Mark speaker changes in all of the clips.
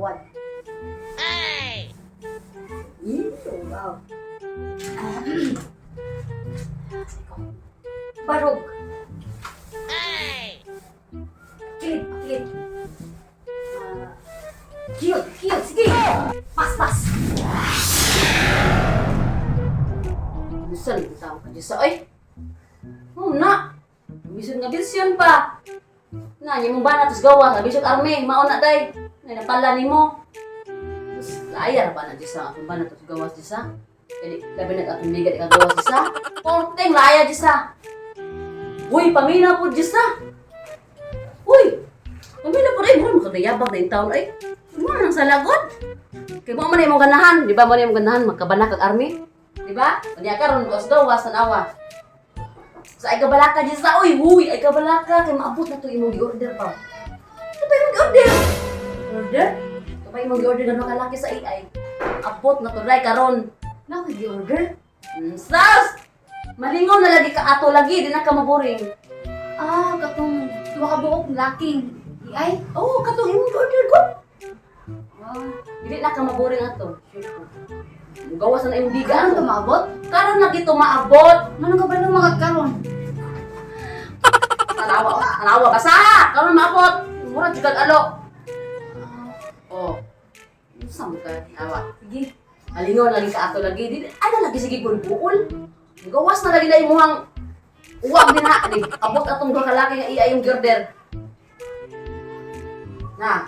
Speaker 1: Tuwad. Ay! Wow. Ah, barog. Kilid, kilid. Ah, cute, cute. Sige. Pas, pas.
Speaker 2: Bisan bitaw ka Diyos ay. Oh na. Bisan nga bilsyon pa. Na niya mong bana tos gawa, bisod army, mao na day. Na napala nimo. Tos laaya ra ba na Diyos ang akong bana tos gawas Diyos ha. Dili labi nag atong bigat ka gawas Diyos ha. Porteng laaya Diyos ha. Uy, pamina po Diyos ha. Uy, pamina po ay mo makadayabag na in taon ay. Mo nang sa lagot. Kay mo man imong ganahan, di ba mo na imong ganahan magkabanak kag army? Di ba? Unya karon gawas gawas tan-awa. Sa ay kabalaka di sa oy, huy, ay kabalaka kay maabot na to imong gi-order pa. Ito pa imong gi-order. Order? Ito pa imong gi-order gano kalaki sa AI. Abot na to dai karon.
Speaker 1: Na ako gi-order.
Speaker 2: Sas! Malingaw na lagi ka ato lagi, di na ka maboring.
Speaker 1: Ah, katong duha ka buok laking. Ay.
Speaker 2: Oh, katong imong gi-order ko.
Speaker 1: Ah,
Speaker 2: Dili na ka maboring ato. Sure ko. Gawas na imong biga
Speaker 1: karon
Speaker 2: ato.
Speaker 1: to maabot?
Speaker 2: Karon lagi to maabot.
Speaker 1: Manong ka ba nung mga karon?
Speaker 2: Tanawa, tanawa basa. Karon maabot. Mura jud kag alo. Oh. Unsa mo ka nawa?
Speaker 1: Sige.
Speaker 2: Malingaw lagi ka ato lagi. Di, ano lagi sige gulbuol. Gawas na lagi na imuhang uwag din ha. Di, abot atong duha ka laki nga iya yung girder. Na.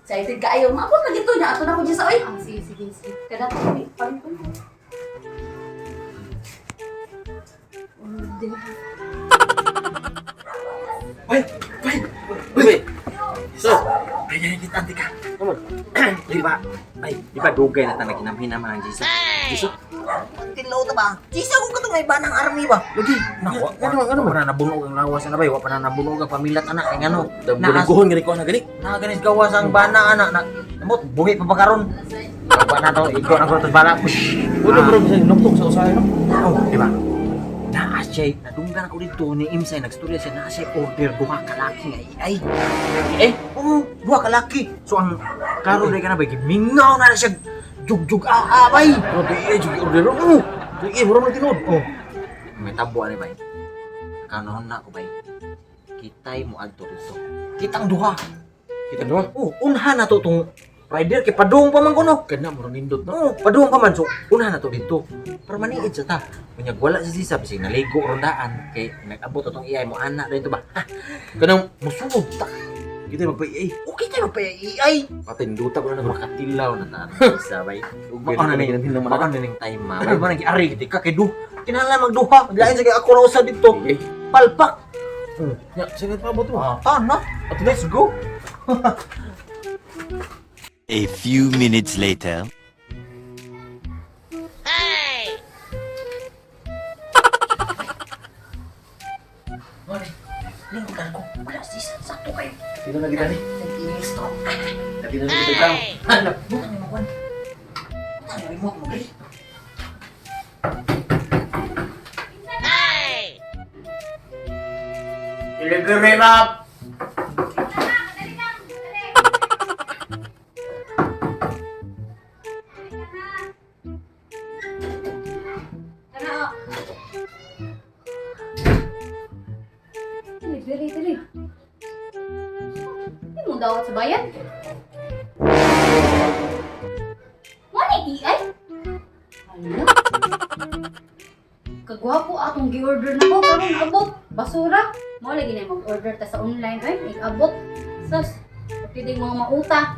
Speaker 2: Excited ka ayo. Maabot lagi to nya ato na ko dyan sa oy.
Speaker 1: Ah, sige, sige, sige.
Speaker 2: Kada to kami palit ko.
Speaker 1: Order.
Speaker 3: Uy! Uy! Uy! So, ay, ay, kita, ante ka. Di ba? Ay, di ba dugay na tanag hinam-hinam ang Jisa? Jisa?
Speaker 4: Tilaw ta ba? Jisa ko katong may banang army ba?
Speaker 3: Lagi.
Speaker 4: Naku,
Speaker 3: Ano, ano,
Speaker 4: wa pa na nabunog ang lawas ana bay, wa pa na nabunog ang pamilat ana kay ngano. Naas
Speaker 3: Guhon gani ko na gani.
Speaker 4: na ganis gawas ang bana ana na namot buhi pa ba karon? Wa na to, igo na ko to bana.
Speaker 3: Wala bro bisan nuktok sa usahay no.
Speaker 4: Oh, di ba? Naa siya, nadunggan ako dito ni Imsay, nagstorya siya, naa siya order duha ka laki nga ay.
Speaker 3: Eh,
Speaker 4: Oo, duha ka laki. So ang karon day ka na bay, gimingaw na na siya jugjug aa bay.
Speaker 3: Grabe eh jud order.
Speaker 4: Oo.
Speaker 3: Di eh mura man tinuod.
Speaker 4: Oh. May tabo ani bay. Kanon na ko bay. Kitay mo adto dito. Kitang duha.
Speaker 3: Kita duha.
Speaker 4: Oh, unhan na to tong rider kay padung pa man kuno.
Speaker 3: Kana mura nindot no.
Speaker 4: Oo, padung pa man so unhan na to dito. Pero maniid sa ta. Unyag wala si Sisa bisig naligo rondaan kay nag-abot atong iyay mo ana dito ba. Ha,
Speaker 3: Kanang
Speaker 4: musunod ta.
Speaker 3: kita magpa-AI.
Speaker 4: Okay tayo pa iyay.
Speaker 3: Patay duta ko na nag
Speaker 4: Makatilaw na ta. Sisa bay.
Speaker 3: Mao
Speaker 4: Mao na
Speaker 3: na
Speaker 4: ning
Speaker 3: ning
Speaker 4: mao na ning time ma. Bay mo nang ari gid ka kay du. Kinahanglan magduha. Lain sa kay ako ra usa dito.
Speaker 3: Okay.
Speaker 4: Palpak.
Speaker 3: Ya, sige pa mo to.
Speaker 4: Ah, ta na.
Speaker 3: Ato let's go.
Speaker 5: A few minutes later.
Speaker 4: Mare, lingkod ko. Wala si sakto kayo.
Speaker 3: Dito na kita ni.
Speaker 4: Nag-inis to.
Speaker 3: Dito na kita tao.
Speaker 4: Hanap. Butang ni Maguan. Butang ni remote mo, gali.
Speaker 3: Delivery map.
Speaker 1: Kana oh. Dili, dili, dili. Di mo dawat sa bayan. Wala ni ay. Ala. Kagwapo atong gi-order na ko karon abot. Basura. Mo lagi na mag-order ta sa online ay, abot. Sus, pwede mga mauta.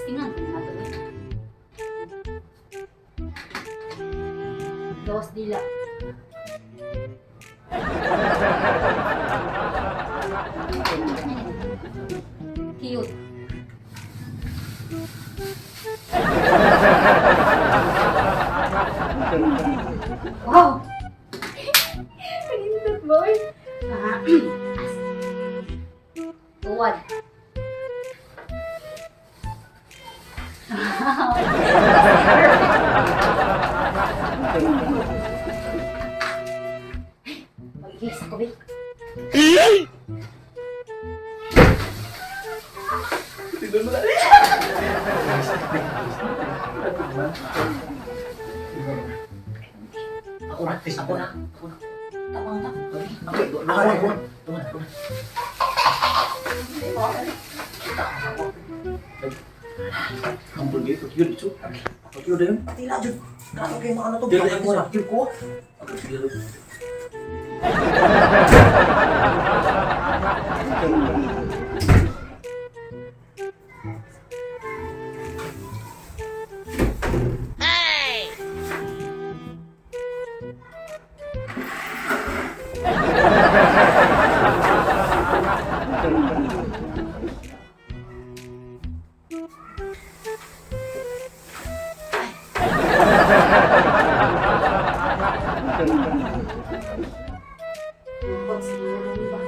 Speaker 1: Tingnan nato eh. Gawas dila. Cute. Wow! Kanindot boy! Ah, as. Tuwad. Mag-ihis ako, be.
Speaker 3: Ako na, ako na, ako na. Tama na. Ako, ako, ako. Tama na, tama na.
Speaker 6: Humble gay, pag yun, ito. Pag yun, dayon.
Speaker 3: Pati na, Jud. Klaro kayo mga ano to.
Speaker 6: Dili ko na.
Speaker 3: Yun ko.
Speaker 1: Lubag siguro ni ba?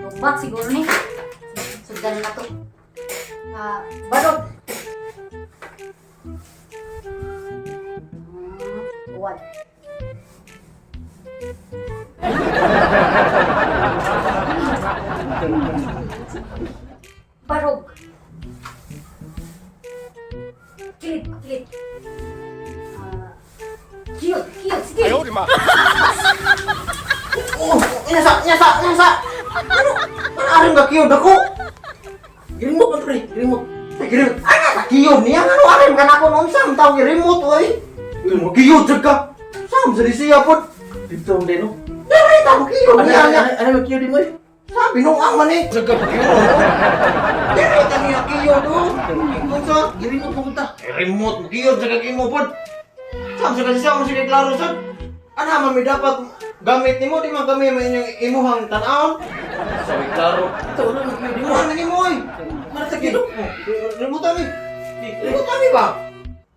Speaker 1: Lubag siguro ni. Sundan na to. Ah, barog. One. Barog. Kilid, kilid. Ah, cute, cute, sige.
Speaker 3: Oh, nyasa, nyasa, nyasa. Ano? Ano aring ka kiyod ako?
Speaker 6: Girimot man, pre. Girimot.
Speaker 3: Ay, girimot. Ay, nasa kiyod niya. Ano aring ka na ako noon? Saan tao girimot, oy? Kiyod jud ka. Saan sa siya pod?
Speaker 6: Dito ang deno.
Speaker 3: Dili ta mo kiyod
Speaker 6: Ano,
Speaker 3: niya.
Speaker 6: ano, ano, ano, kiyod mo eh?
Speaker 3: Sabi nung ang man eh. Jud ka pa kiyod. Dili ta niya kiyod, oh. Unsa?
Speaker 6: Girimot mo kunta.
Speaker 3: Remote mo kiyod sa kagimo pod. Saan sa kasi mo sige klaro sad. Ana man may dapat gamit nimo di man kami may inyong imuhang tan-awon. Sabi klaro.
Speaker 6: Ito, ano, ano, kiyod mo.
Speaker 3: Imuhang nang imo oy.
Speaker 6: Mana sa kiyod?
Speaker 3: Remote ami. Remote ami ba?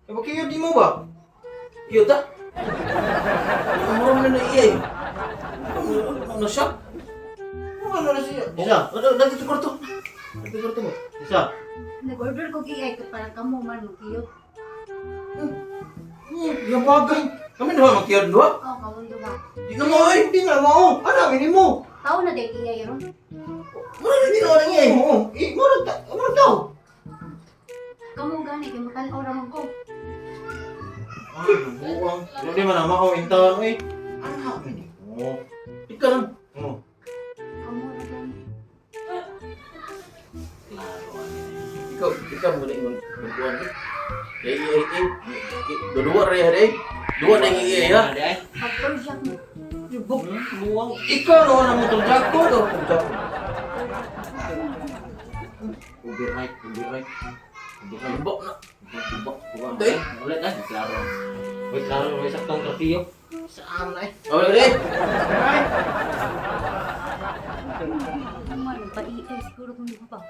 Speaker 3: Kaya kiyod nimo ba?
Speaker 6: Kiyod ta? Ang mura mo na na iya eh. Ano siya?
Speaker 3: Ano na siya? Isa.
Speaker 6: Ano, nandito kwarto. Nandito kwarto mo.
Speaker 3: Isa.
Speaker 1: Nag-order ko kay ay parang kamo man mo cute.
Speaker 3: Yung bagay.
Speaker 6: Kami naman magkiyod, no?
Speaker 1: Oh, kamo ba?
Speaker 6: Di na mo eh.
Speaker 3: Di na mao. Ana nimo.
Speaker 1: Tao na day kay ay ron.
Speaker 6: Mura na di na lang iya eh.
Speaker 3: Oo. Eh, murag ta, murag tao.
Speaker 1: Kamo gani kay matan-aw ra man ko.
Speaker 3: Ay, buwang. Di man na mao intaon oy. Ana nimo.
Speaker 6: Ikaw lang.
Speaker 3: Oo.
Speaker 1: Kamo ra gani.
Speaker 6: Ikaw, ikaw mo na imong kuan eh. Eh, eh, eh. Dua ra ya eh. Dua na yung iya ya.
Speaker 1: Pag-project mo.
Speaker 6: Yubok.
Speaker 3: Buwang. Ikaw no na mo tong jako
Speaker 6: Ikaw, ikaw.
Speaker 4: Overnight, overnight. Overnight.
Speaker 6: Yubok na.
Speaker 4: Ubak, ubak.
Speaker 6: Day.
Speaker 4: Ulit na. Klaro. Wait, klaro. May saktong kartiyo.
Speaker 3: Saan na eh?
Speaker 6: Oh, eh.
Speaker 1: Kamo man pa siguro kung di ba.